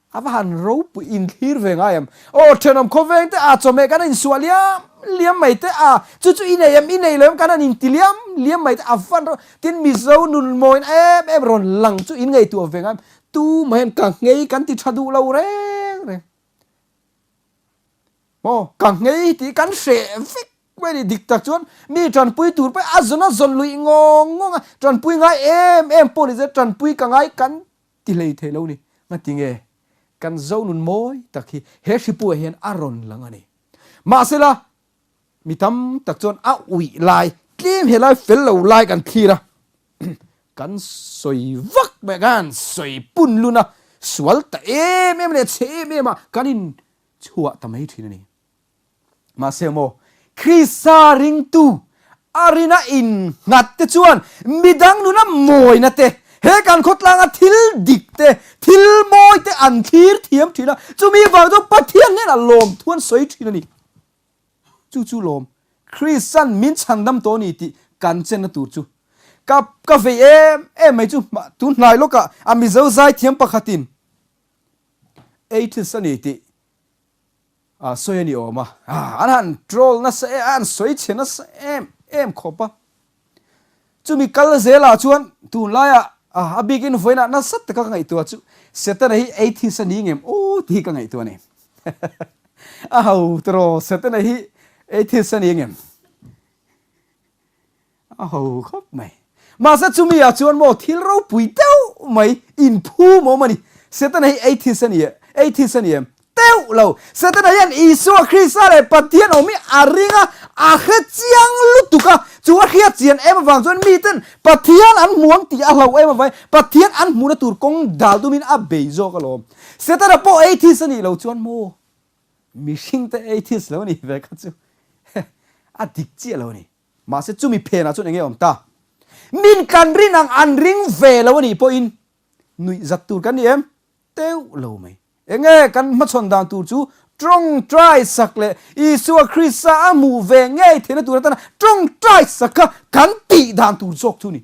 A va han ropui inthlir ve ngai em? Aw thenawm khawveng te a chawhmeh kan han insuah liam liam mai te a, chu chu i nei em i nei lo em kan han inti liam liam mai te a van ro tin Mizo nun mawina em em rawn lang chu in ngaihtuah ve ngai em? Tumah hian ka nghei kan ti tha duh lo reng reng. Maw ka nghei tih kan hreh vek mai a ni. Dik tak chuan mi tanpui tur pawh a zawn a zawn luih ngawng ngawng a, tanpui ngai em em pawh ni se tanpui ka ngai kan Ti hlei thei lo ni. Ngati nge? Kan Zonun mawi tak hi he hripuah hian a rawn lang a ni. Mahsela, mi tam tak chuan a uih lai, tlem he lai fel lo lai kan thlir a, kan sawi vak mai a, kan sawi pun lun a, sual ta em em leh chhe em em a kan inchhuah ta mai thin a ni. Mahse maw, Krista ringtu a rina innghat te chuan midang nuna mawina te, he kan khawtlanga thil dik te, thil mawi te an thlir thiam thin a, chumi vang chuan Pathian hnenah lawmthu an sawi thin a ni. Chu chu lawm, Krista'n min chhandam tawh a ni tih kan chenna tur chu ka ka vei em em mai chu tun hnai lawkah a Mizo zaithiam pakhatin atheist a ni tih A sawi a ni awm a, an han troll nasa em, an sawi chhe nasa em em khawp a. Chumi kal zelah chuan tunlaiah a bikin vawiinah nasa taka ka ngaihtuah chu Setana hi atheist a ni ngem aw tih hi ka ngaihtuah a ni. A ho tawh Setana hi atheist a ni ngem? A ho khawp mai. Mahse chumi ah chuan maw thil ropui deuh mai inphum awm a ni. Setana hi atheist a ni e, atheist a ni em? Teuh lo. Setana hian Isua Krista leh Pathian awm hi a ring a, a hre chiang lutuk a. Chu a hriat chian em avang chuan miten Pathian an hmu ang tih a hlauh em avangin Pathian an hmuhna tur kawng dal tumin a bei zawk alawm. Setana pawh atheist a nih loh chuan maw mihringte atheist lo ni ve kha chu a dik chiah lo a ni. Mahse chumi phenah chuan enge awm ta? Min kan rin ang an ring ve lo anih pawhin nuih zat tur kan ni em? Teuh lo mai. Enge kan hmachhawn dan tur chu tawngtai sak leh Isua Krista a hmuh ve ngei theihna tur atana tawngtai sak kha kan tih dan tur zawk chu ni.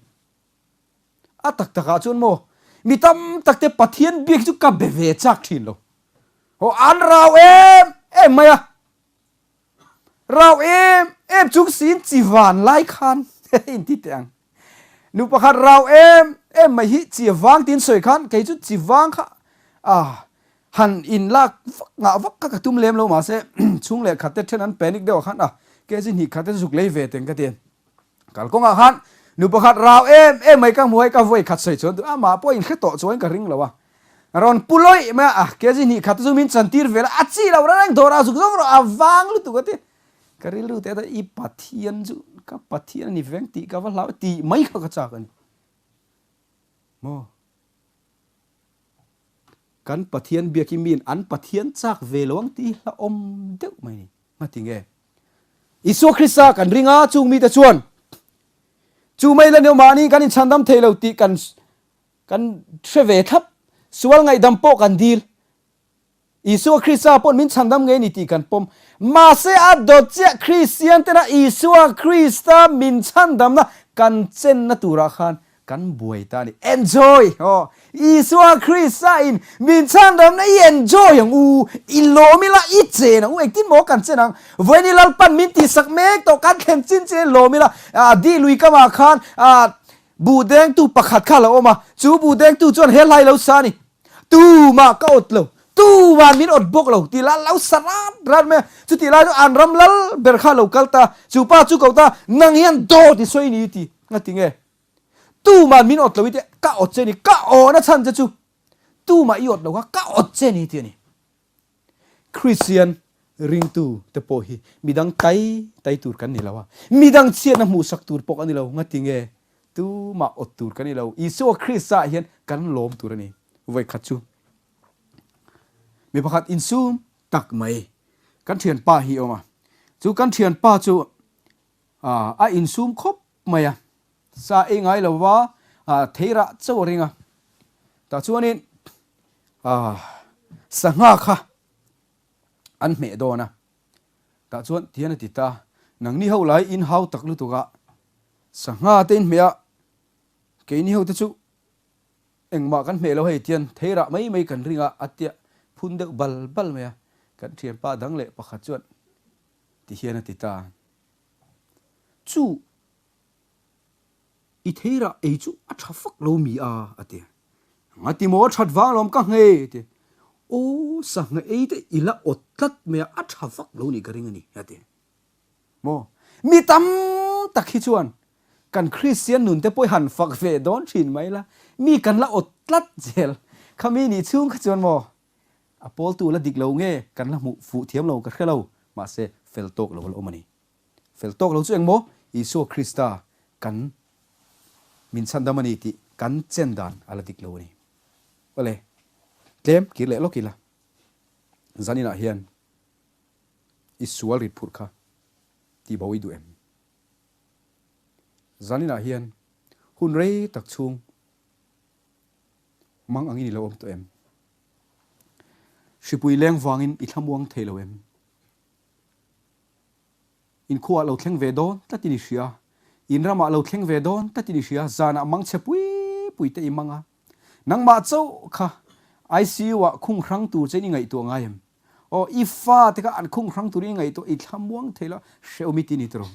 A tak takah chuan maw mi tam tak te Pathian biak hi chu ka be ve chak thin lo. Aw an rau em em mai a. Rau em em chung siin chi van lai khan inti teh ang. Nu pakhat rau em em mai hi chi vang tiin sawi khan kei chu chi vang kha ah han in lak vak ngah vak kha ka tum lem lo mahse chhung leh khat te then an panic deuh ah khan ah kg hnih khat te zuk lei ve teng ka ti. Kalkawngah khan nu pakhat rau em em mai ka hmu a, ka vawi khat sawi chuan amah pawh inhre tawh chuan ka ring lo a. Rawn pu lawih mai a, kg hnih khat te chu min chantir vel a, a chi lo reng reng dawrah zuk zawk rawh a vang lutuk a ti. Ka rilru teh a, i Pathian chu ka Pathian a ni veng tih ka va hlau tih mai kha ka chak a ni. Maw? Kan Pathian biak hi miin an Pathian chak ve lo ang tih hi hlauhawm deuh mai a ni. Ngati nge? Isua Krista kan ring a, chung mite chuan chu mai la neu mahni kan inchhandam thei lo tih kan kan hre ve thlap. Sual ngaihdam pawh kan dil. Isua Krista pawh min chhandam ngei ni tih kan pawm. Mahse a dawt chiah Kristian tena Isua Krista min chhandamna kan chenna turah khan kan buai ta a ni. Enjoy! Aw, Isua Krista in min chhandamna i enjoy ang u, i lawm ila, i chen ang u, engtin maw kan chen ang? Vawiin i Lalpan min tihsak mek tawh kan thlen chin chin in lawm ila, ah, di lui kamah khan, ah, Buh dengtu pakhat kha a lo awm a, chu buh dengtu chuan he hlai lo sa a ni. Tumah ka awt lo, tuman min awt bawk lo tih lah a lo sa rat rat mai a. Chutih lai chu an ram lal ber kha a lo kal ta, chu pa chu ko ta, nang hian dawt i sawi ni ti nga ti nge? Tuman min awt lo i tia, ka awt che ni, ka awhna chhan che chu tumah i awt lo kha ka awt che ni ti a ni. Kristian ringtu te pawh hi midang tai tai tur kan ni lo a, midang chhiatna hmuhsak tur pawh kan ni lo, ngati nge tumah awt tur kan ni lo, Isua Krista ah hian kan lawm tur a ni. Vawikhat chu mi pakhat insum tak mai kan thianpa hi a awm a, chu kan thianpa chu a insum khawp mai a, sa ei ngai lo va, theirah chauh a ring a, tah chuanin sangha kha an hmeh dawn a, tah chuan tihian a ti ta, nangni ho lai in hau tak lutuk a, sangha te in hmeh a, keini ho te chu engmah kan hmeh lo hei tian theirah mai mai kan ring a, a tia phun deuh bal bal mai a, kan thianpa dang leh pakhat chuan tihian a ti ta. Chu i theirah ei chu a tha fak lo mi a, a ti. Ngati maw a that vang lawm ka nghe, a ti. Aw, sangha ei te i la awt tlat mai a, a tha vak lo nih ka ring a ni, a ti. Maw? Mi tam tak hi chuan kan Kristian nun te pawh i han fak ve dawn thin mai la, mi kan la awt tlat zel. Khami nih chhung kha chuan maw a pawltu la dik lo nge kan la hmuh fuh thiam lo ka hre lo, mahse fel tawk lo la awm a ni. Fel tawk lo chu engmaw? Isua Krista kan min chhandam a ni tih kan chen dan a la dik lo a ni. Awle, tlem kir leh lawk ila, zaninah hian i sual rit phurh kha tih bo i duh em? Zaninah hian hun rei tak chhung mang angin i lo awm tawh em? Hripui leng vangin i thlamuang thei lo em? In khuaah lo thleng ve dawn tlatin i hria, in ramah lo thleng ve dawn tlatin i hria, zanah mangchhe pui pui te i mang a. Nangmah chauh kha ICU ah khung hrang tur chein i ngaihtuah ngai em? Aw, i fa te kha an khung hrang turin i ngaihtuah, i thlamuang thei lo, hrehawm i ti ni tiraw?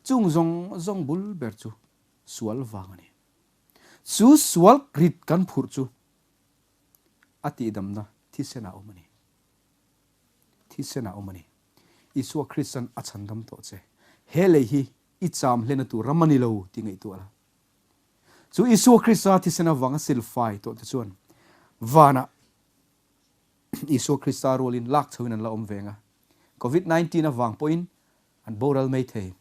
Chung zawng zawng bul ber chu sual vang a ni. Chu sual rit kan phurh chu a tihdamna thisen ah awm a ni. Thisen ah awm a ni. Isua Kristan a chhandam tawh che. He lei hi i cham hlena tur ram a ni lo tih ngaihtuah la. Chu Isua Krista thisen avanga silfai tawh te chuan vanah Isua Krista rualin lak chhoin an la awm veng a. Covid 19 avang pawhin an boral mai thei.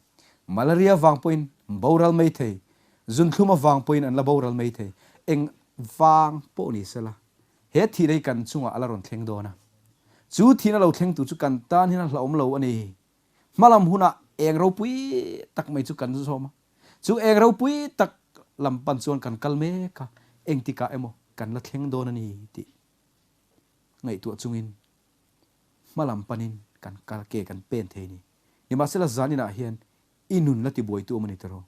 Malaria avang pawhin an boral mai thei. Zunthlum avang pawhin an la boral mai thei. Eng vang pawh ni sela, he thihna hi kan chungah a la rawn thleng dawn a. Chu thihna lo thleng tur chu kan tan hian a hlauhawm lo a ni. Hmalam hunah eng ropui tak mai chu kan zawm a. Chu eng ropui tak lam pan chuan kan kal mek a, engtikah emaw kan la thleng dawn a ni tih ngaihtuah chungin hmalam panin kan kal ke kan pen thei ni. Nimahsela zaninah hian i nun la tibuaitu awm a ni tiraw?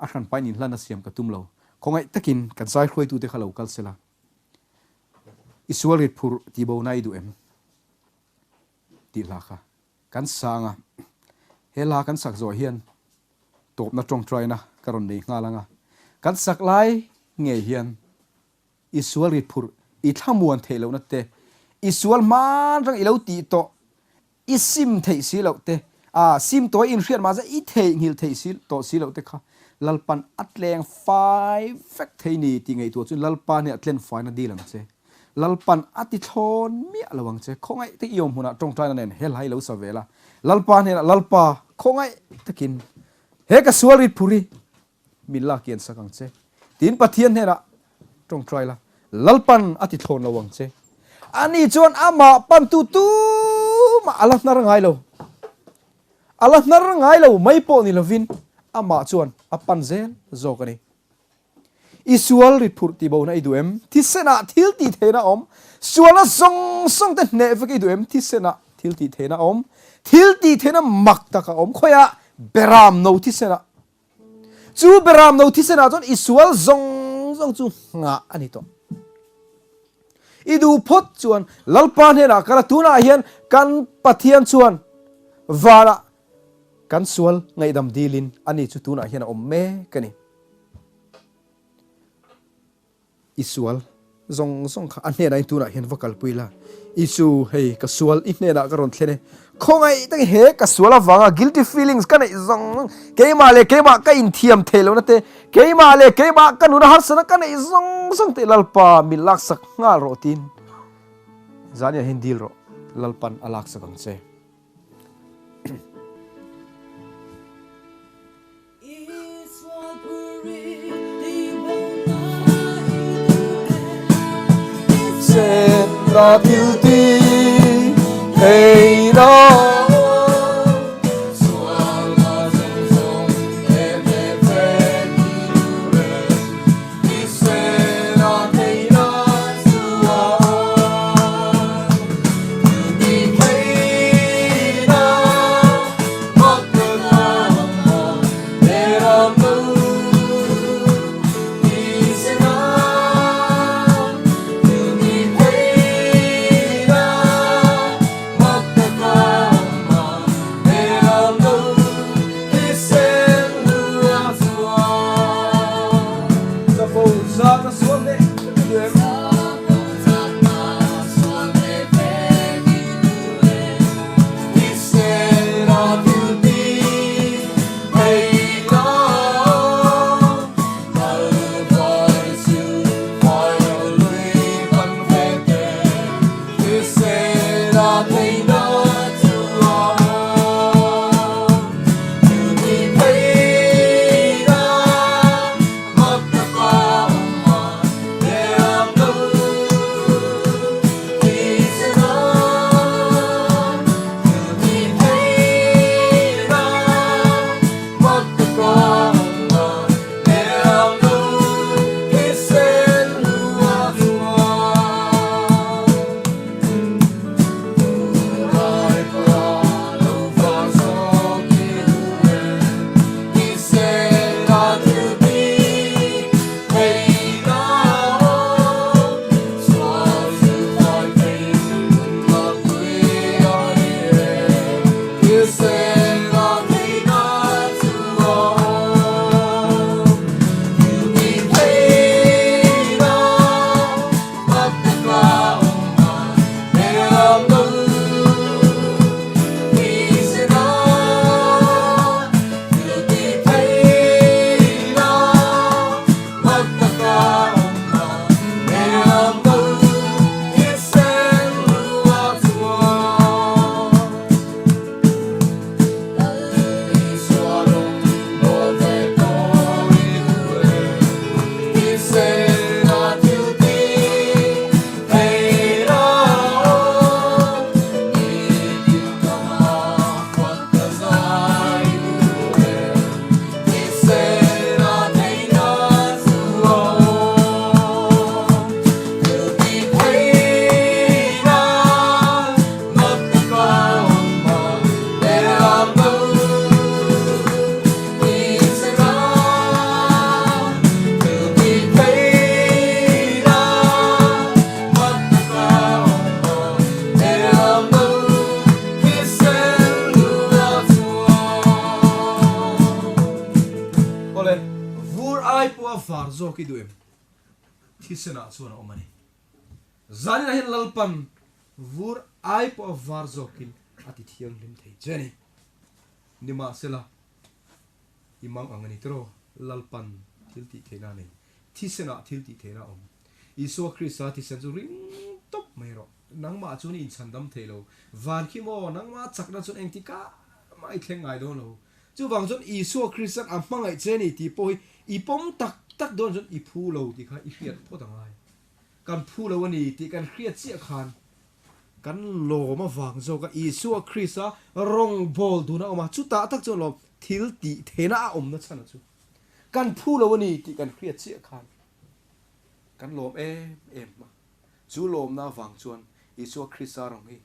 A hranpain inhlan a siam ka tum lo. Khawngaih takin kan zai hruaitute kha lo kal sela. I sual rit phurh tihbo na i duh em? Tih hla kha kan sang a. He hla kan sak zawh hian tawpna tawngtaina ka rawn nei nghal ang a. Kan sak lai ngei hian I sual rit phurh, i thlamuan theih lohna te, i sual hman rang i lo tih tawh, i sim theih si loh te, a sim tawh i inhriat mahse i theihnghilh theih si tawh si loh te kha Lalpan a tleng fai vek thei ni tih ngaihtuah chu Lalpa hneh a tlen faina dil ang che. Lalpan a ti thlawn miah lo ang che. Khawngaih tak i awm hmunah tawngtaina nen he hlai lo sa ve la. Lalpa hnenah Lalpa khawngaih takin he ka sual rit phurh hi Min la kian sak ang che. Tiin Pathian hnenah tawngtai la, Lalpan a ti thlawn lo ang che. Ani chuan amah pantu tumah a la hnar ngai lo. A la hnar ngai lo mai pawh ni lovin amah chuan a pan zel zawk a ni. I sual rit phurh tih bohna i duh em? Thisenah thil tih theihna a awm. Sualna zawng zawng te hneh vek i duh em? Thisenah thil tih theihna a awm. Thil tih theihna mak tak a awm. Khawiah beram no thisenah Chu beram no thisenah chuan i sual zawng zawng chu nghah a ni tawh. I duh phawt chuan Lalpa hnenah kal a, tunah hian kan Pathian chuan vanah. Kan sual ngaihdam dilin ani chu tunah hian a awm mek a ni. I sual zawng zawng kha a hnenah in tunah hian va kalpui la. Isu, hei ka sual i hnenah ka rawn thlen e. Khawngaih takin he ka sual avanga guilty feelings ka neih zawng zawng, keimah leh keimah ka inthiam theih lohna te, keimah leh keimah ka nuna harsatna ka neih zawng zawng te Lalpa min laksak nghal rawh tiin zaniah hian dil rawh, Lalpan a laksak ang che. Awle, vur ai pawha var zawk i duh em? Thisenah chuan a awm a ni. Zaninah hian Lalpan vur ai pawha var zawkin a ti thianghlim thei che a ni. Nimahsela, i mang ang a ni tiraw? Lalpan thil tih theihna a nei. Thisenah thil tih theihna a awm. Isua Krista thisen chu ring tawp mai rawh. Nangmah chuan i inchhandam thei lo. Van khi maw, nangmah chakna chuan engtikah mah i thleng ngai dawn lo. Chuvang chuan Isua Krista'n a hmangaih che ni tih pawh hi i pawm tak tak dawn chuan i phu lo tih kha i hriat phawt a ngai. Kan phu lo a ni tih kan hriat chiah khan kan lawm avang zawk a Isua Krista rawngbâwl dun a awm a, chutah tak chuan lawm thil tih theihna a awmna chhan a chu kan phu lo a ni tih kan hriat chiah khan kan lawm em em a. Chu lawmna avang chuan Isua Krista rawng hi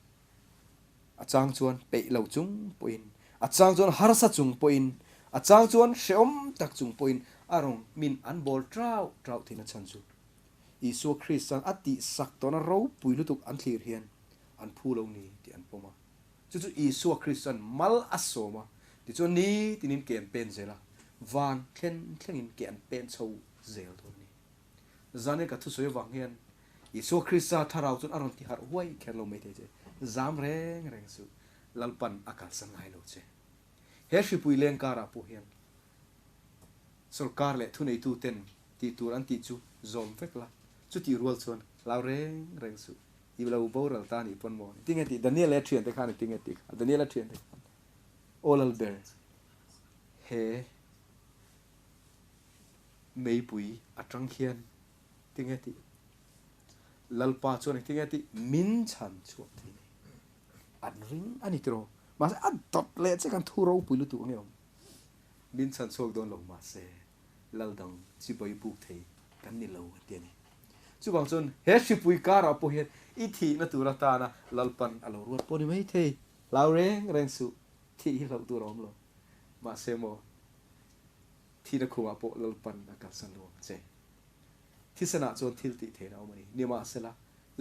A chang chuan peih lo chung pawhin, a chang chuan harsa chung pawhin, a chang chuan hrehawm tak chung pawhin a rawn min an bawl trauh trauh thin a chhan chu. Isua Krista'n a tihsak tawhna ropui lutuk an thlir hian an phu lo ni tih an pawm a. Chu chu Isua Krista'n mal a sawm a. Tichuan nitinin ke an pen zel a, van thlen thlengin ke an pen chho zel dawn a ni. Zanin ka thusawi avang hian Isua Krista thlarau chuan a rawn ti harh huai kher lo maithei che, zam reng reng suh, Lalpan a kalsan ngai lo che. He hripui leng karah pawh hian Sorkar leh thuneitu ten tih tur an tih chu zawm vek la, chutih rual chuan hlau reng reng suh, i lo boral ta nih pawn maw? Tinge tih Daniel leh a thiante khan tinge tih kha Daniel a thiante khan aw Lalber he meipui atang hian tinge tih Lalpa chuan engtinge tih min chhan chhuak thei nei an ring a ni tiraw mahse a dawt leh che khan thu ropui lutuk ange awm. Min chhan chhuak dawn lo mahse lal dang chibai buk thei kan ni lo an ti a ni. Chuvang chuan he hripui karah pawh hian i thihna tur atana Lalpan a lo ruat pawh ni mai thei. Hlau reng reng suh, thih hi hlauh tur a awm lo. Mahse maw, thihna khumah pawh Lalpan a kalsan lo ang che. Thisenah chuan thil tih theihna a awm a ni. Nimahsela,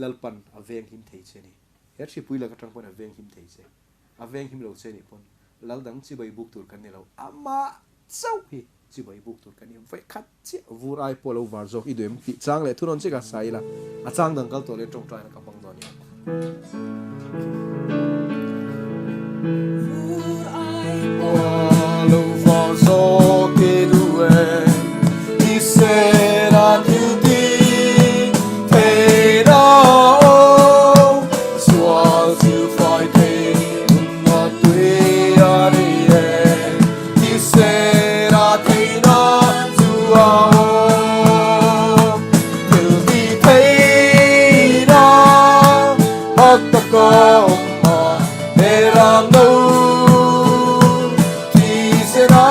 Lalpan a venghim thei che a ni. He hripui lak atang pawhin a venghim thei che. A venghim lo che nih pawn lal dang chibai buk tur kan ni lo, amah chauh hi chibai buk tur kan ni. Vawikhat chiah vur ai pawh lo var zawk i duh em tih chang leh thunawn chiah ka sa ila, a chang dang kal tawh leh tawngtaina ka hmang dawn nia. Vur ai pawh lo var zawk i duh em tih sena thil ti theihna awm sual thil fai thei nunna tui a ni e tih sena theihna chu a awm thil ti theihna mak taka awm a he ram no Thisena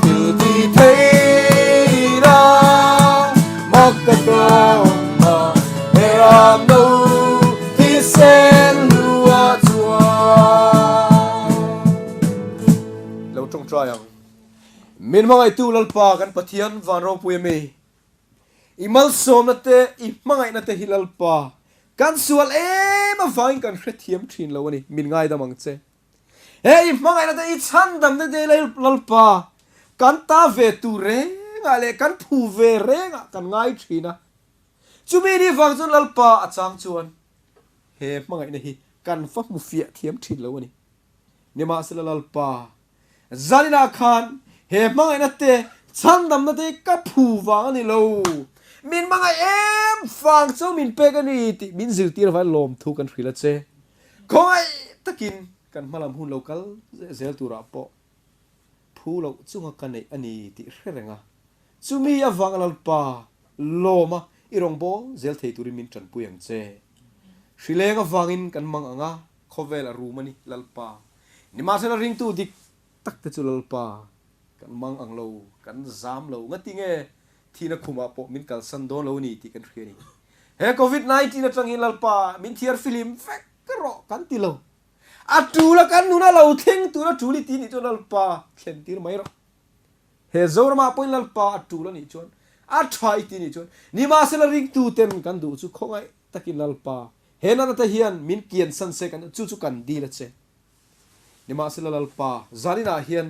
thil ti theihna mak taka awm a he ram no thisen lua chuan. Lo tawngtai ang. Min hmangaihtu Lalpa kan Pathian van ropui a mi. I malsawmna te, i hmangaihna te hi Lalpa kan sual em avangin kan hrethiam thin lo a ni. Min ngaidam ang che. He i hmangaihna te, i chhandamna te Lalpa kan ta ve tur rengah leh kan phu ve rengah kan ngai thin a. Chumi ni vang chuan Lalpa a chang chuan he hmangaihna hi kan va hmu fiah thiam thin lo a ni. Nimahsela Lalpa Zaninah khan he hmangaihna te, chhandamna te ka phu vang a ni lo. Min hmangaih em vang chu min pek a ni tih min zirtir avangin lawmthu kan hrilh a che. Khawngaih takin kan hmalam hun lo kal zel turah pawh phu loh chunga ka neih a ni tih hre reng a, chumi avanga Lalpa lawma i rawngbâwl zel thei turin min ṭanpui ang che. Hrileng avangin kan mang ang a, khawvel a rum a ni, Lalpa. Nimahsela ringtu dik tak te chu Lalpa kan mang ang lo, kan zam lo, ngati nge thihna khumah pawh min kalsan dawn lo a ni tih kan hria a ni. He Covid 19 atang hian Lalpa min thiar fihlim vek rawh kan ti lo. A tul a kan nuna lo thleng tur a tul i ti nih chuan Lalpa thlen tir mai rawh. He Zoramah pawhin Lalpa a tul a nih chuan a tha i ti nih chuan nimahsela ringtu ten kan duh chu khawngaih takin Lalpa he natna te hian min kiansan se kan chu chu kan dil a che. Nimahsela Lalpa zaninah hian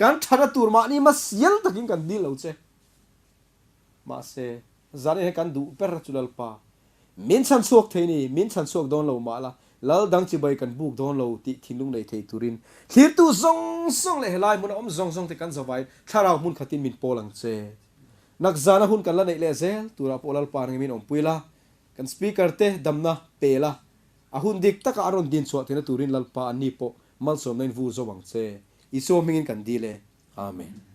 kan thana tur mahni hmasial takin kan dil lo che. Mahse, zanin hian kan duh ber chu Lalpa, min chhan chhuak thei ni, min chhan chhuak dawn lo mah la, Lal dang chibai kan buk dawn lo tih thinlung nei thei turin thlirtu zawng zawng leh helai hmuna awm zawng zawng te kan zavaiin thlarau hmun khatin min pawl ang che. Nak zana hun kan la neih leh zel turah pawh Lalpa nge min awmpui la, kan Speaker te damna pe la, a hun dik taka a rawn din chhuah theihna turin Lalpa anni pawh malsawmna in vur zawm ang che. Isua hmingin kan dil e. Amen.